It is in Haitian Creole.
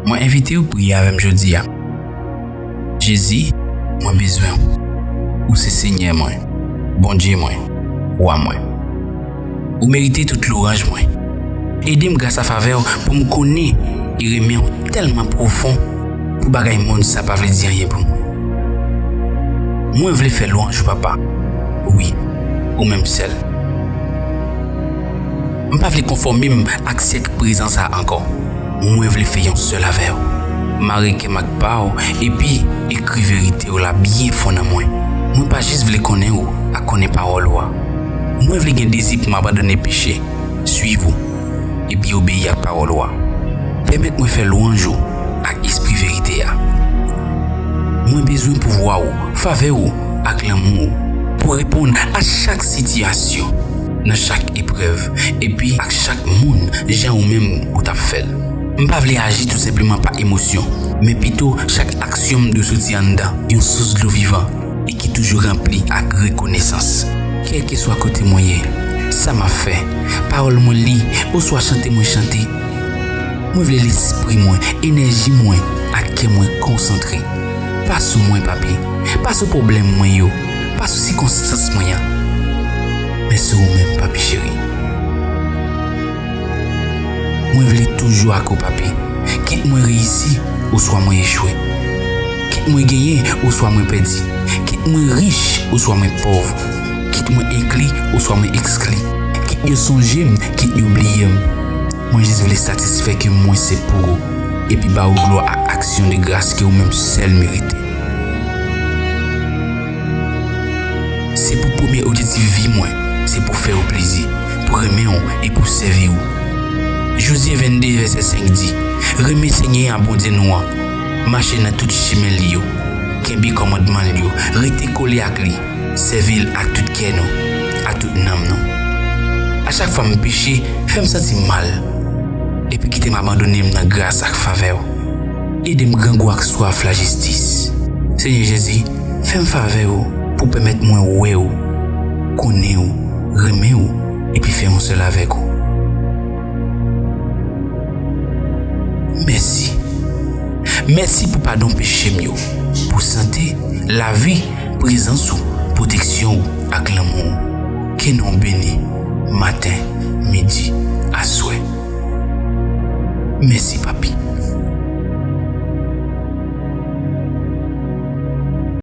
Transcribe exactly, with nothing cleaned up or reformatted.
Mwen envite w priye avè m jodi a. Jezi, mwen bezwen w. Ou se Senyè mwen, Bondye mwen, Wa mwen. Ou merite tout lwanj mwen. Ede m gras a favè w pou m konnen e renmen w tèlman pwofon pou bagay monn sa pa vle di anyen pou mwen. Mwen vle fè lwanj ou, Papa. Wi, ou menm sèl. M pa vle konfòme m ak syèk prezan sa a ankò. Mwen vle fè yon sèl avè w. Mare kè m ak pa w, epi ekri verite w la byen fon nan mwen. Mwen pa jis vle konnen w ak konnen pawòl ou a. Mwen vle gen dezi pou m abandone peche, suiv ou, epi obeyi ak pawòl ou a. Pèmèt mwen fè lwanj ou ak espri verite a. Mwen bezwen pouvwa w, favè w ak lanmou w pou reponn a chak sitiyasyon, nan chak eprèv, epi ak chak moun jan ou menm ou t ap fè l. M pa vle aji tou senpleman pa emosyon, men pito chak aksyon m dwe soti anndan yon sous dlo vivan e ki toujou ranpli ak rekonesans. Kèlkeswa kote mwen ye, sa m ap fè, pawòl mwen li, oswa chante mwen chante, mwen vle lespri mwen, enèji mwen ak kè mwen konsantre. Pa sou mwen, Papi. Pa sou pwoblèm mwen yo. Pa sou sikonstans mwen an. Men sou ou menm, Papi cheri. Mwen vle toujou ak ou, Papi. Kit mwen reyisi oswa mwen echwe. Kit mwen genyen oswa mwen pèdi. Kit mwen rich oswa mwen pòv. Kit mwen enkli oswa mwen ekskli. Kit yo sonje m, kit yo bliye m. Mwen jis vle satisfè ke mwen se pou ou, epi ba ou glwa ak aksyon de gras ke ou menm sèl merite. Se pou premye objektif vi mwen, se pou fè ou plezi, pou renmen w e pou sèvi w. Jozye vennde vèsè senk di, renmen Senyè a Bondye nou an, mache nan tout chimen li yo, kenbe kòmandman l yo, rete kole ak li, sèvi l ak tout kè nou, ak tout nanm nou. A chak fwa m peche, fè m santi m mal, epi kite m abandone m nan gras ak favè w. Ede m grangou ak swaf lajistis. Senyè Jezi, fè m favè w pou pèmèt mwen wè w, konnen w, renmen w, epi fè yon sèl avèk ou. Mèsi. Mèsi pou padon peche m yo, pou sante, lavi, prezans ou, pwoteksyon ou ak lanmou ou. Ke non w beni, maten, midi, aswè. Mèsi, Papi.